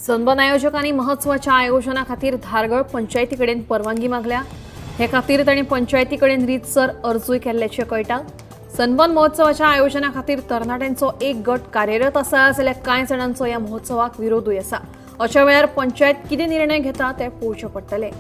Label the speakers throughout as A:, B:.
A: Sunburn आयोजकांनी महोत्सवाच्या आयोजना खातीर धारगळ पंचायती कडेन परवानगी मागल्या. हे खातीर तांणी पंचायती कडेन रीतसर अर्जूय केल्ल्याचें कळटा. सनबर्न महोत्सवाच्या आयोजना खातीर तरणाट्यांचो एक गट कार्यरत आसा, जाल्यार कांय जाणांचो ह्या महोत्सवाक विरोधूय आसा. अशा वेळार पंचायत कितें निर्णय घेता ते पळोवचें पडटलें.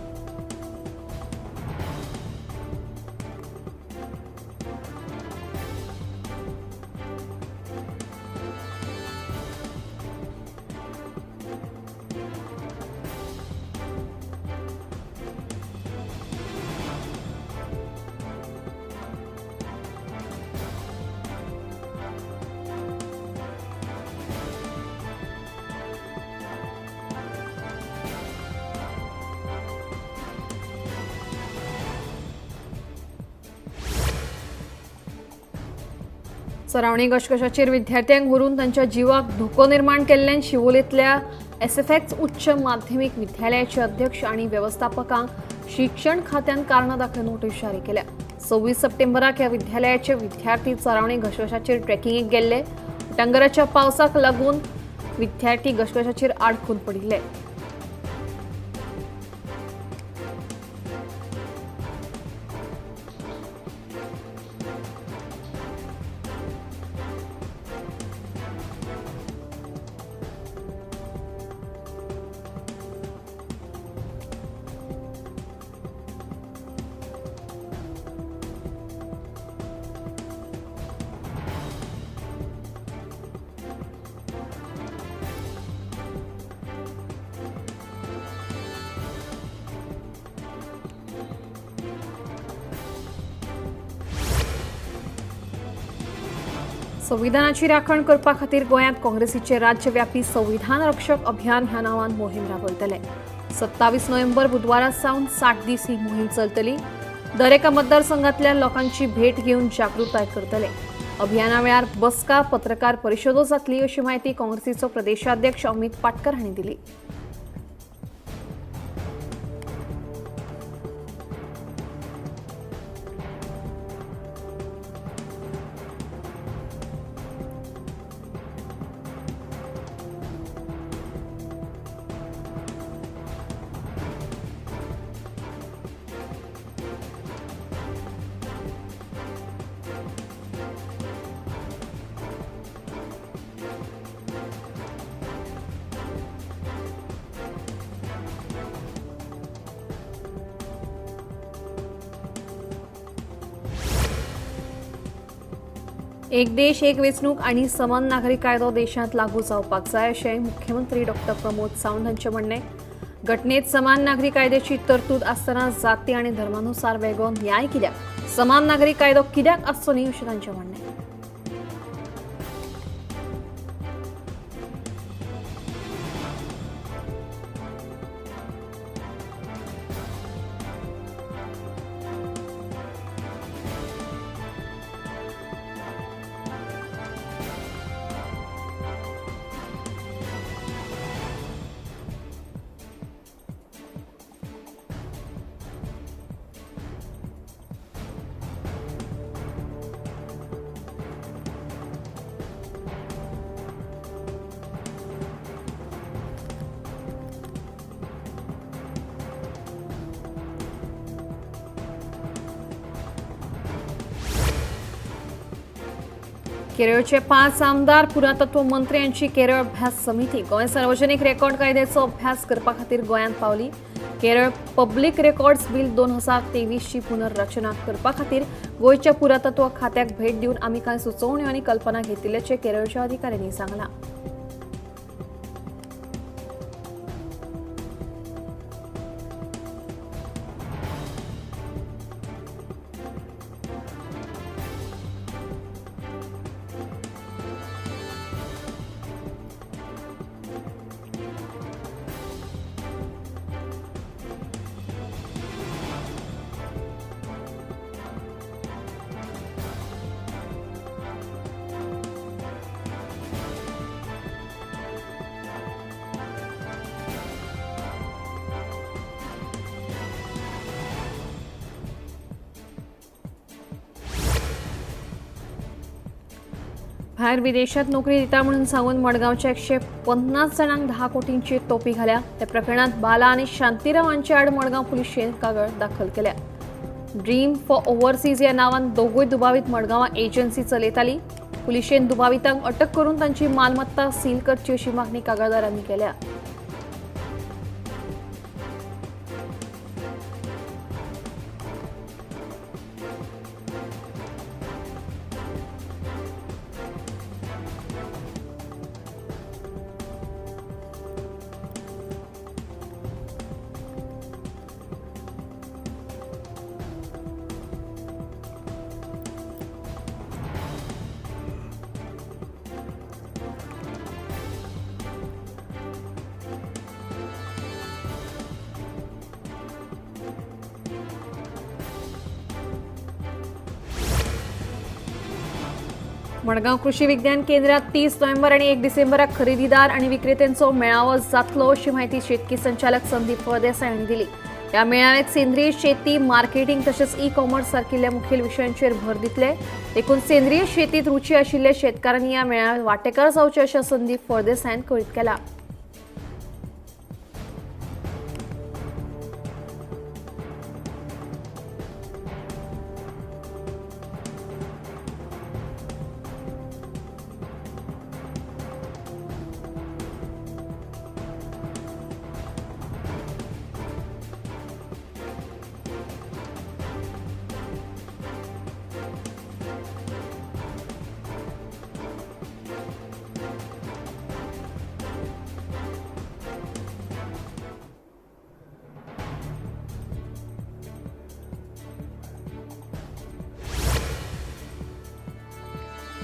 A: सरावणी घशघशाचेर विद्यार्थ्यांक व्हरून तांच्या जिवाक धोको निर्माण केल्ल्यान शिवोलेंतल्या एसएफएक्स उच्च माध्यमीक विद्यालयाचे अध्यक्ष आनी वेवस्थापकांक शिक्षण खात्यान कारणां दाखय नोटीस जारी केल्या. 26 सप्टेंबराक ह्या विद्यालयाचे विद्यार्थी सरावणी घशघशाचेर ट्रेकिंगेक गेल्ले. उटंगराच्या पावसाक लागून विद्यार्थी घशघशाचेर आडखून पडिल्ले. संविधानाची राखण करपा खातीर गोंयांत काँग्रेसीचे राज्यव्यापी संविधान रक्षक अभियान ह्या नांवान मोहीम राबयतले. 27 नोव्हेंबर बुधवारा सावन 60 दीस ही मोहीम चलतली. दरेका मतदारसंघातल्या लोकांची भेट घेवन जागृताय करतले. अभियाना वेळार बसका, पत्रकार परिशदो जातली अशी माहिती काँग्रेसीचो प्रदेशाध्यक्ष अमित पाटकर हांणी दिली. एक देश एक वेंचणूक आनी समान नागरी कायदो देशांत लागू जावपाक जाय अशें मुख्यमंत्री डॉक्टर प्रमोद सावंत हांचें म्हणणें. घटनेत समान नागरी कायद्याची तरतूद आसतना जाती आनी धर्मानुसार वेगळो न्याय कित्याक, समान नागरी कायदो कित्याक आसचो न्ही अशें तांचें म्हणणें. केरळचे 5 आमदार पुरातत्व मंत्री यांची केरळ अभ्यास समिती गोंय सार्वजनिक रेकॉर्ड कायद्याचो अभ्यास करपा खातीर गोंयांत पावली. केरळ पब्लिक रेकॉर्ड्स बिल 2023 ची पुनर्रचना करपा खातीर गोंयच्या पुरातत्व खात्याक भेट दिवन आमी कांय सुचोवण्यो आनी कल्पना घेतिल्ल्याचें केरळच्या अधिकाऱ्यांनी सांगलां. भायर विदेशात नोकरी दिता म्हणून सांगून मडगांवच्या 150 जाणांक 10 कोटींची तोपी घाल्या। त्या प्रकरणात बाला आनी शांतीराव हांचे आड मडगांव पुलिशेन कागळ दाखल केल्या। ड्रीम फॉर ओव्हरसीज ह्या नांवान दोगूय दुबावीत मडगांवां एजन्सी चलयताली। पुलिशेन दुबावितांक अटक करून तांची मालमत्ता सील करची अशी मागणी कागाळदारांनी केल्या। मडगांव कृषी विज्ञान केंद्रात 30 नोव्हेंबर आणि 1 डिसेंबराक खरेदीदार आणि विक्रेत्यांचो मेळावो जातलो अशी माहिती शेतकी संचालक संदीप फळदेसाय हांणी दिली। ह्या मेळाव्यात सेंद्रीय शेती, मार्केटिंग तशेंच ई कॉमर्स सारकिल्ल्या मुखेल विशयांचेर भर दितले। देखून सेंद्रीय शेतीत रुची आशिल्ल्या शेतकारांनी ह्या मेळाव्यात वांटेकार जावचे अशें संदीप फळदेसायान कळीत केलां।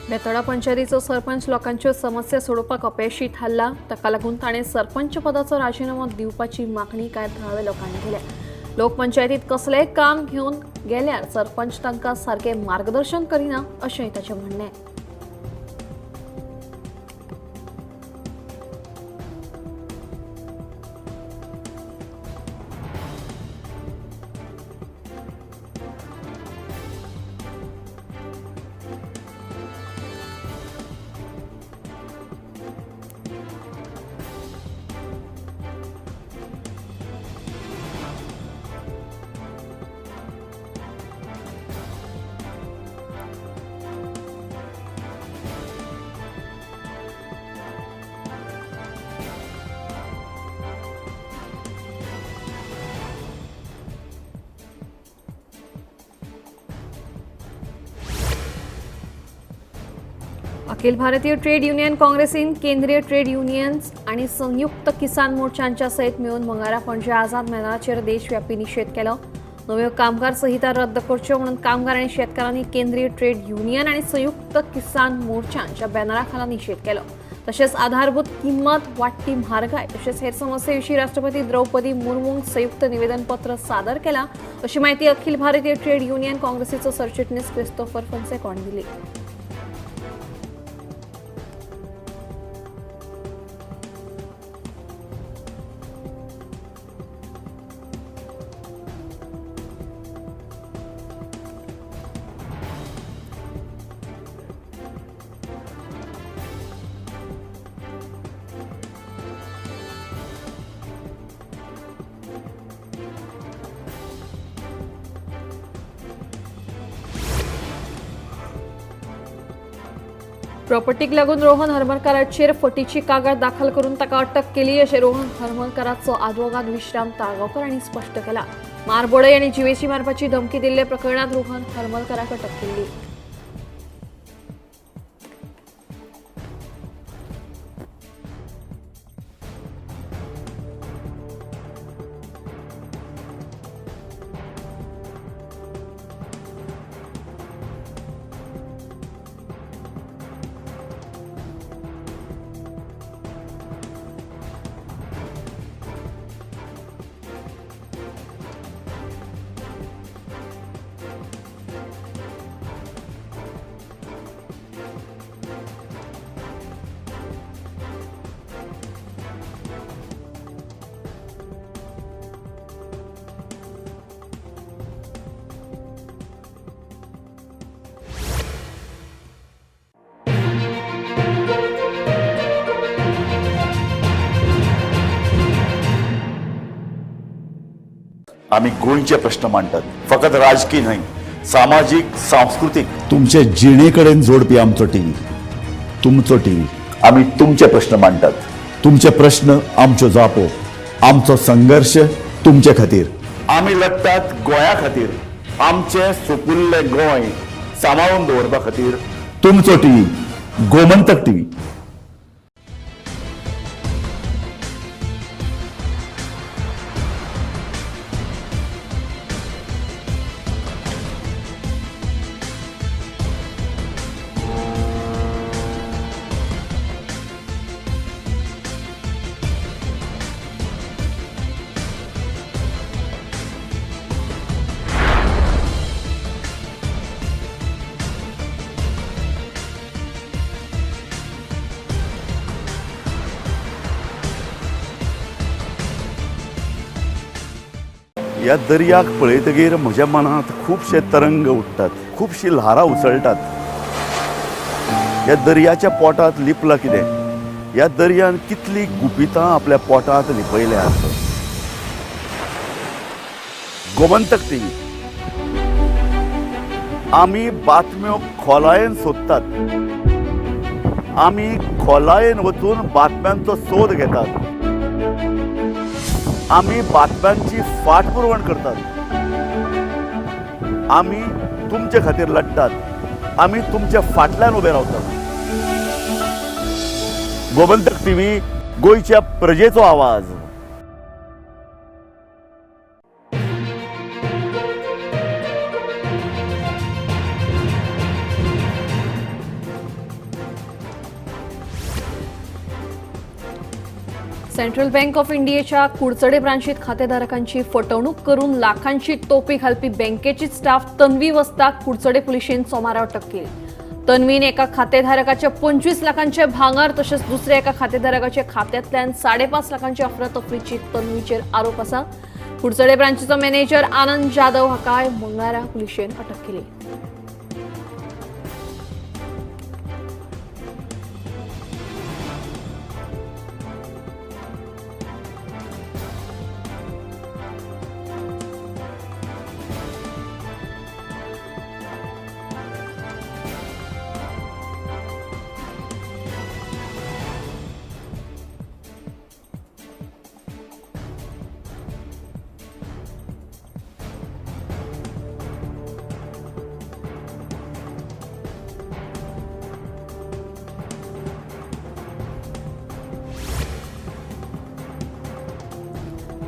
A: बेतोडा पंचायतीचो सरपंच लोकांच्यो समस्या सोडोवपाक अपेशी थारला। ताका लागून ताणें सरपंच पदाचो राजिनामो दिवपाची मागणी कांय थळाव्या लोकांनी केल्या। लोकपंचायतीत कसलेंय काम घेवन गेल्यार सरपंच तांकां सारकें मार्गदर्शन करिना अशेंय ताचें म्हणणें। अखिल भारतीय ट्रेड युनियन काँग्रेसीन केंद्रीय ट्रेड युनियन्स आणि संयुक्त किसान मोर्चांच्या सयत मेळून मंगळारा पणजे आझाद मैदानाचेर देशव्यापी निषेध केलो। नव्यो कामगार संहिता रद्द करच्यो म्हणून कामगार आणि शेतकारांनी केंद्रीय ट्रेड युनियन आणि संयुक्त किसान मोर्चांच्या बॅनराखाला निषेध केलो। तशेंच आधारभूत किंमत, वाडटी म्हारगाय तशेंच हेर समस्येविशीं राष्ट्रपती द्रौपदी मुर्मूंक संयुक्त निवेदनपत्र सादर केलां अशी माहिती अखिल भारतीय ट्रेड युनियन काँग्रेसीचो सरचिटणीस क्रिस्तोफर फोन्सेका हांणी दिली। प्रॉपर्टीक लागून रोहन हरमलकाराचेर फटीची कागाळ दाखल करून ताका अटक केली अशें रोहन हरमलकाराचो आदवोगाद विश्राम ताळगांवकर हांणी स्पश्ट केलां। मारबडय आनी जिवेशी मारपाची धमकी दिल्ले प्रकरणांत रोहन हरमलकाराक अटक केल्ली।
B: आमी गोंयचे प्रश्न मांडटात, फकत राजकीय न्हय, सामाजीक, सांस्कृतीक, तुमचे जिणे कडेन जोडपी आमचो टीव्ही, तुमचो टीव्ही। आमी तुमचे प्रश्न मांडटात, तुमचे प्रश्न आमच्यो जापो, आमचो संघर्श तुमचे खातीर। आमी लढटात गोंया खातीर, आमचें सुपुल्लें गोंय सांबाळून दवरपा खातीर। तुमचो टीव्ही, गोमंतक टीव्ही। ह्या दर्याक पळयतगीर म्हज्या मनांत खुबशे तरंग उठ्ठात, खुबशीं ल्हारां उसळटात। ह्या दर्याच्या पोटांत लिपलां कितें? ह्या दर्यान कितलीं गुपितां आपल्या पोटांत लिपयल्यात? गोमंतक टीव्ही, आमी बातम्यो खोलायेन सोदतात, आमी खोलायेन वचून बातम्यांचो सोद घेतात, आमी बातम्यांची फाटपुरवण करतात, आमी तुमचे खातीर लढटात, आमी तुमच्या फाटल्यान उबे रावतात। गोमंतक टीव्ही, गोंयच्या प्रजेचो आवाज।
A: सेंट्रल बँक ऑफ इंडियाच्या कुडचडे ब्रांचीत खातेधारकांची फटवणूक करून लाखांची तोपी घालपी बँकेची स्टाफ तन्वी वस्ताक कुडचडे पुलिशेन सोमारा अटक केली। तन्वीन एका खातेधारकाचे 25 लाखांचे भांगर तशेंच दुसऱ्या एका खातेधारकाच्या खात्यांतल्यान 5.5 लाखांची अफरातफरीची तन्वीचेर आरोप आसा। कुडचडे ब्रांचीचो मॅनेजर आनंद जाधव हाका मंगळारा पुलिशेन अटक केली।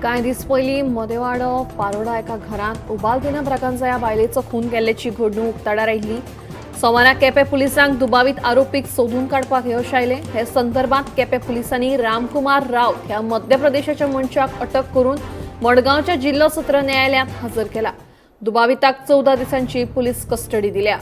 A: कांय दीस पयलीं मदेवाडो पारोडा एका घरांत उबालदिना ब्रागांजा ह्या बायलेचो खून केल्ल्याची घडणूक उक्ताडार आयिल्ली। सोमारा केपें पुलिसांक दुबावीत आरोपीक सोदून काडपाक यश आयलें। हे संदर्भात केपें पुलिसांनी रामकुमार राऊत ह्या मध्य प्रदेशाच्या मनशाक अटक करून मडगांवच्या जिल्लो सत्र न्यायालयांत हजर केला। दुबाविताक 14 दिसांची पुलीस कस्टडी दिल्या।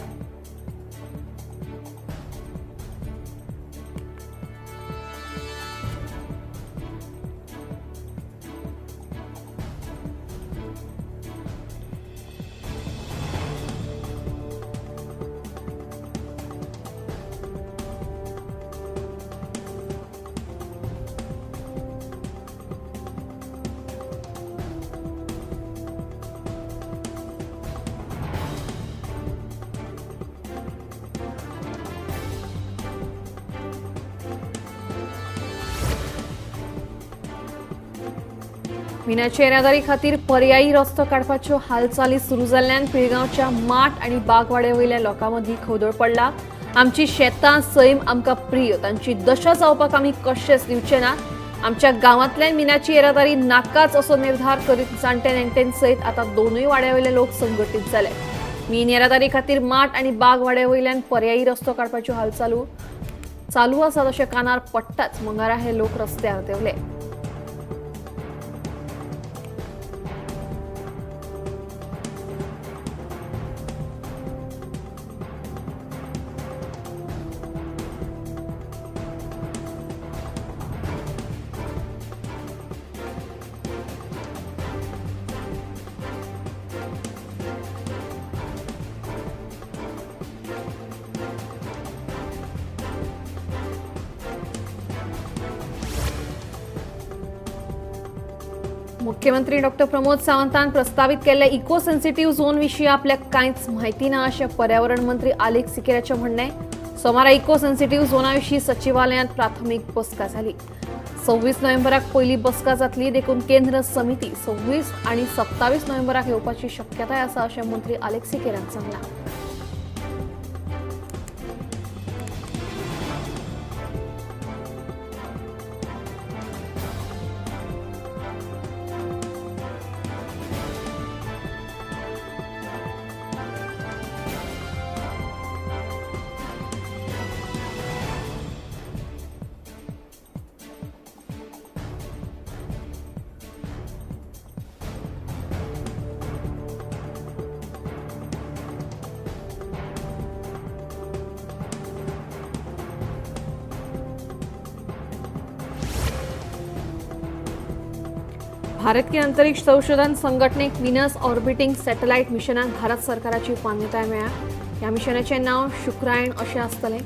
A: मिनाच्या येरादारी खातीर पर्यायी रस्तो काडपाच्यो हालचाली सुरू जाल्ल्यान पिळगांवच्या माठ आनी बागवाडे वयल्या लोकां मदीं खवदळ पडला। आमची शेतां सैम आमकां प्रिय, तांची दशा जावपाक आमी कशेंच दिवचे ना। आमच्या गांवांतल्यान मिनाची येरादारी नाकाच असो निर्धार करीत जाणटे नेणट्यां सयत आतां दोनूय वाड्या वयले लोक संघटीत जाले। मीन येरादारी खातीर माठ आनी बागवाडे वयल्यान पर्यायी रस्तो काडपाच्यो हालचाली चालू आसात अशें कानार पडटाच मंगळारा हे लोक रस्त्यार देंवले। मुख्यमंत्री डॉक्टर प्रमोद सावंतान प्रस्तावित केल्ले इको सेन्सिटिव्ह झोन विशीं आपल्याक कांयच म्हायती ना अशें पर्यावरण मंत्री आलेक्स सिकेराचें म्हणणें। सोमारा इको सेन्सिटिव्ह झोना विशीं सचिवालयांत प्राथमीक बसका जाली। 26 नोव्हेंबराक पयली बसका जातली, देखून केंद्र समिती 26 आनी 27 नोव्हेंबराक येवपाची शक्यताय आसा अशें मंत्री आलेक्स सिकेरान सांगलां। भारतीय अंतरिक्ष संशोधन संघटनेक विनस ऑर्बिटिंग सॅटेलायट मिशनाक भारत सरकाराची मान्यताय मेळ्ळ्या। ह्या मिशनाचें नांव शुक्रायण अशें आसतलें।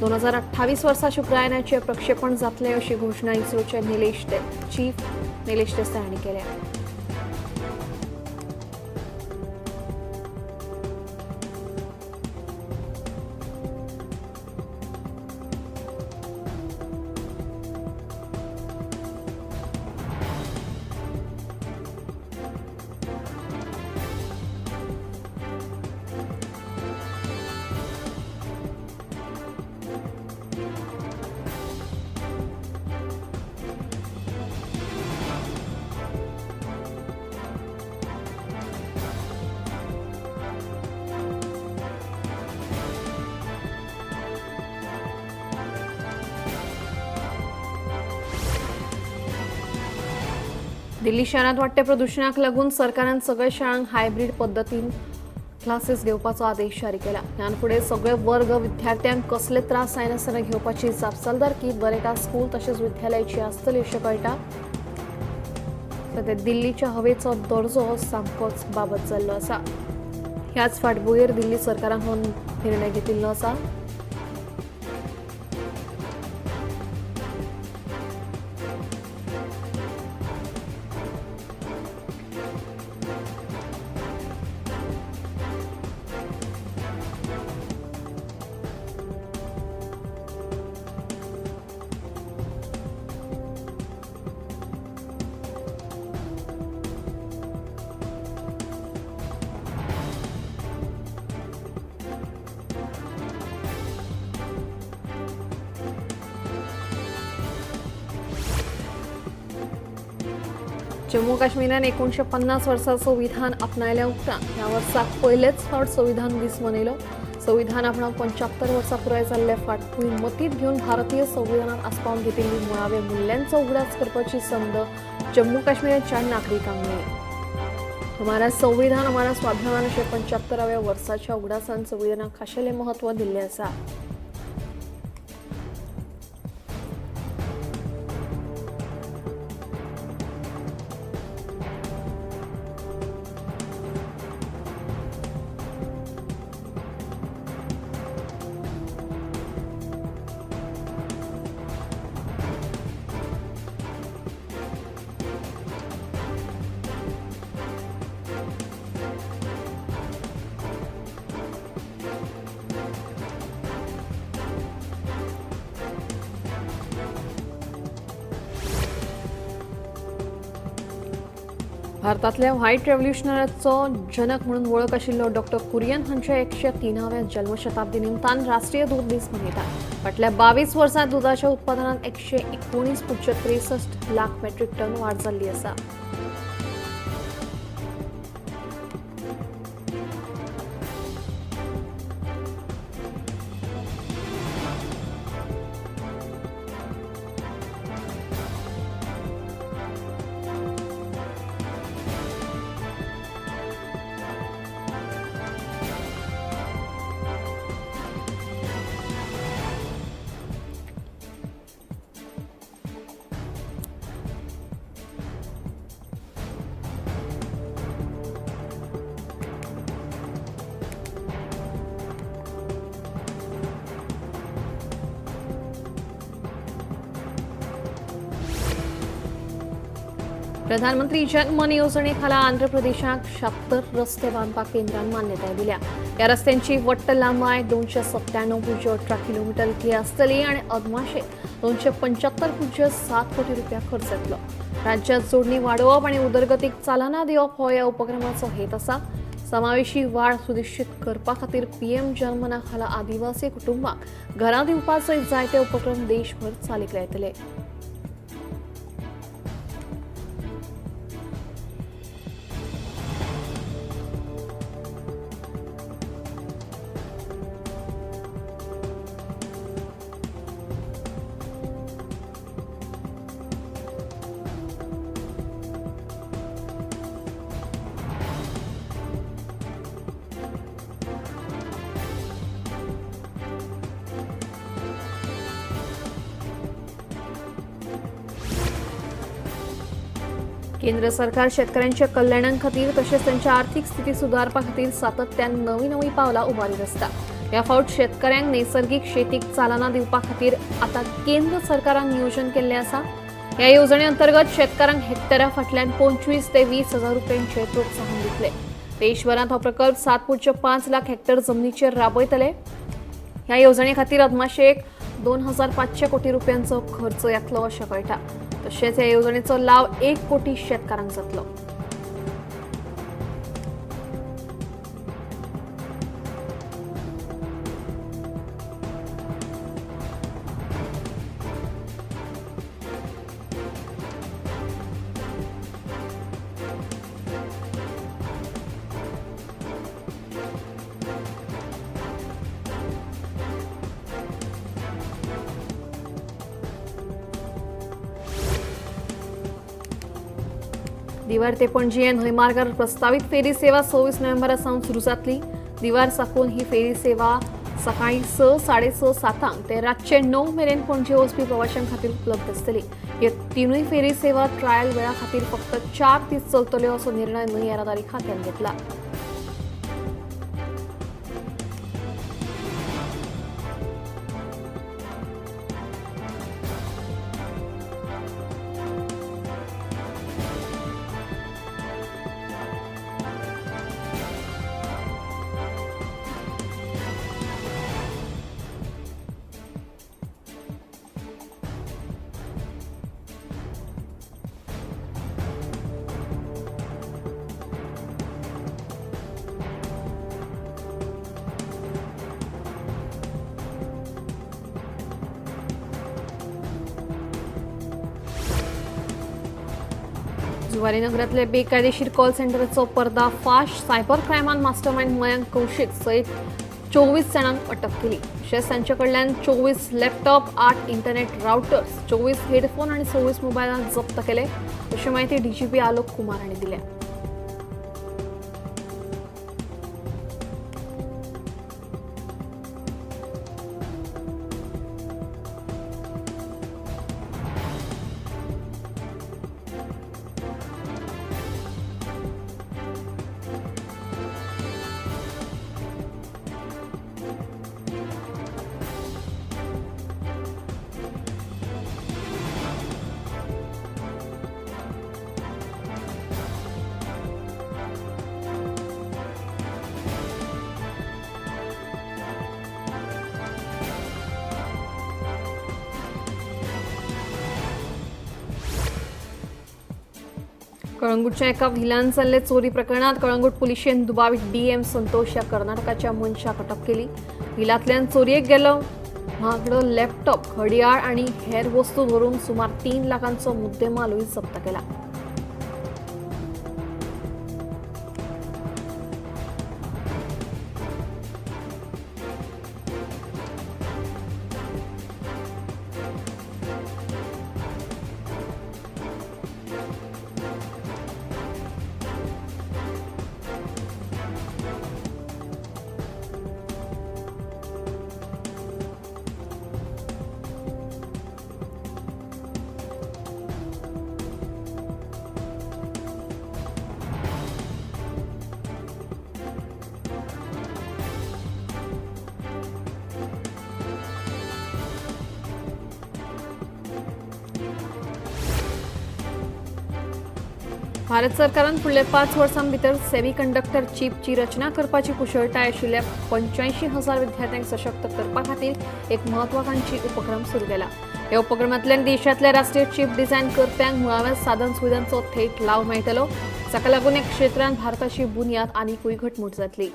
A: 2028 वर्सा शुक्रायणाचें प्रक्षेपण जातलें अशी घोशणा इस्रोचे चीफ निलेश देसाय हांणी केल्या। दिल्ली शहरांत वाडट्या प्रदुशणाक लागून सरकारान सगळ्या शाळांक हायब्रीड पद्दतीन क्लासीस घेवपाचो आदेश जारी केला। ह्यान फुडें सगळे वर्ग विद्यार्थ्यांक कसले त्रास जायनासतना घेवपाची जापसालदारकी दरेका स्कूल तशेंच विद्यालयाची आसतली अशें कळटा। सद्या दिल्लीच्या हवेचो दर्जो सामकोच बाबत जाल्लो आसा। ह्याच फाटभुंयेर दिल्ली सरकारान हो निर्णय घेतिल्लो आसा। जम्मू काश्मीरान 1950 वर्सां संविधान आपणायल्या उपरांत ह्या वर्साक पयलेच फावट संविधान दीस मनयलो। संविधान आपणाक 75 वर्सां पुराय जाल्ले फाटभूंय मतींत घेवन भारतीय संविधानांत आस्पावन घेतिल्ली मुळाव्या मुल्यांचो उगडास करपाची संद जम्मू काश्मीराच्या नागरिकांक मेळ्ळी। हमारा संविधान हमारा स्वाभिमान अशें 75व्या वर्साच्या उगडासान संविधानाक खाशेलें म्हत्व दिल्लें आसा। भारतांतल्या व्हायट रेव्होल्युशनराचो जनक म्हणून वळख आशिल्लो डॉक्टर कुरियन हांच्या 103व्या जल्मशताब्दी निमतान राष्ट्रीय दूद दीस मनयतात। फाटल्या 22 वर्सांत दुदाच्या उत्पादनांत 119.63 लाख मेट्रीक टन वाड जाल्ली आसा। प्रधानमंत्री जनमन येवजणे खाला आंध्र प्रदेशाक 76 रस्ते बांदपाक केंद्रान मान्यताय दिल्या. ह्या रस्त्यांची वट्ट लांबाय 297.18 किलोमिटर इतली आसतली आनी अदमाशे 275.7 कोटी रुपया खर्च येतलो. राज्यात जोडणी वाडोवप आनी उदरगतीक चालना दिवप हो ह्या उपक्रमाचो हेत आसा. समावेशी वाड सुनिश्चित करपा खातीर पीएम जनमना खाला आदिवासी कुटुंबांक घरां दिवपा सयत जायते उपक्रम देशभर चालीक लायतले. केंद्र सरकार शेतकऱ्यांच्या कल्याणा खातीर तशेंच त्यांच्या आर्थिक स्थिती सुदारपा खातीर सातत्यान नवी नवी पावलां उबारीत आसता. ह्या फावट शेतकऱ्यांक नैसर्गिक शेतीक चालना दिवपा खातीर आतां केंद्र सरकारान नियोजन केल्लें आसा. ह्या येवजणे अंतर्गत शेतकारांक हेक्टरा फाटल्यान 25 ते 20 हजार रुपयांचे प्रोत्साहन दितले. देशभरांत हो प्रकल्प 7.5 लाख हेक्टर जमनीचेर राबयतले. ह्या येवजणे खातीर अदमाशेक 2500 कोटी रुपयांचो खर्च येतलो अशें कळटा. तशेंच ह्या येवजणेचो लाव 1 कोटी शेतकारांक जातलो. दिवार ते पणजी न्हंय मार्गार प्रस्तावित फेरी सेवा 26 नोव्हेंबरा सावन सुरू जातली. दिवार साकून ही फेरी सेवा सकाळी 6, 6:30, 7 ते रातचे 9 मेरेन पणजे वचपी प्रवाशां खातीर उपलब्ध आसतली. ह्यो तिनूय फेरी सेवा ट्रायल वेळा खातीर फक्त 4 दीस चलतल्यो असो निर्णय न्हंय येरादारी खात्यान घेतला. जुवारी नगरातले बेकायदेशीर कॉल सेंटराचो पर्दाफाश. सायबर क्रायमान मास्टरमाइंड मयंक कौशिक सयत 24 जाणांक अटक केली. तशेंच तांचे कडल्यान 24 लॅपटॉप, 8 इंटरनेट राउटर्स, 24 हेडफोन आनी 26 मोबायलां जप्त केले अशी माहिती डीजीपी आलोक कुमार हांणी दिल्या. कळंगूटच्या एका व्हिलान जाल्ले चोरी प्रकरणात कळंगूट पुलिशेन दुबावीत डीएम संतोष ह्या कर्नाटकाच्या मनशाक अटक केली. व्हिलांतल्यान चोरयेक गेलो म्हागडो लॅपटॉप, घडयाळ आनी हेर वस्तू धरून सुमार 3 लाखांचो मुद्देमालूय जप्त केला. भारत सरकारान फुडल्या 5 वर्सां भितर सेमीकंडक्टर चिपची रचना करपाची कुशळटाय आशिल्ल्या 85,000 विद्यार्थ्यांक सशक्त करपा खातीर एक महत्वाकांक्षी उपक्रम सुरू केला. ह्या उपक्रमांतल्यान देशांतल्या राष्ट्रीय चिप डिझायन करप्यांक मुळाव्या साधन सुविधांचो थेट लाव मेळटलो, जाका लागून ह्या क्षेत्रांत भारताची बुन्याद आनिकूय घटमूट जातली.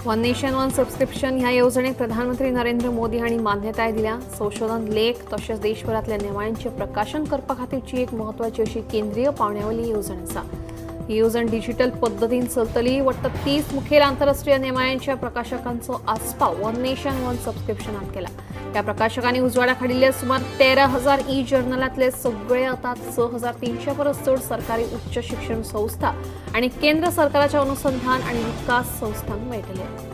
A: वन नेशन वन सबस्क्रिप्शन ह्या येवजणेक प्रधानमंत्री नरेंद्र मोदी हांणी मान्यताय दिल्या. संशोधन लेख तशेंच देशभरांतल्या नेमाळ्यांचें प्रकाशन करपा खातीरची एक म्हत्वाची अशी केंद्रीय पावंड्यावयली येवजण आसा. ही येवजण डिजिटल पद्दतीन चलतली. वट्ट 30 मुखेल आंतरराष्ट्रीय नेमाळ्यांच्या प्रकाशकांचो आस्पाव वन नेशन वन सबस्क्रिप्शनात केला. ह्या प्रकाशकांनी उजवाडाक हाडिल्ले सुमार 13,000 ई जर्नलांतले सगळे आतां 6,300 परस चड सरकारी उच्च शिक्षण संस्था आनी केंद्र सरकाराच्या अनुसंधान आनी विकास संस्थांक मेळटले.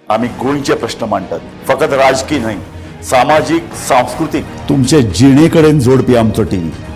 B: आमी गोंयचे प्रश्न मांडटात, फकत राजकी न्हय, सामाजीक, सांस्कृतीक, तुमचे जिणे कडेन जोडपी आमचो टीव्ही.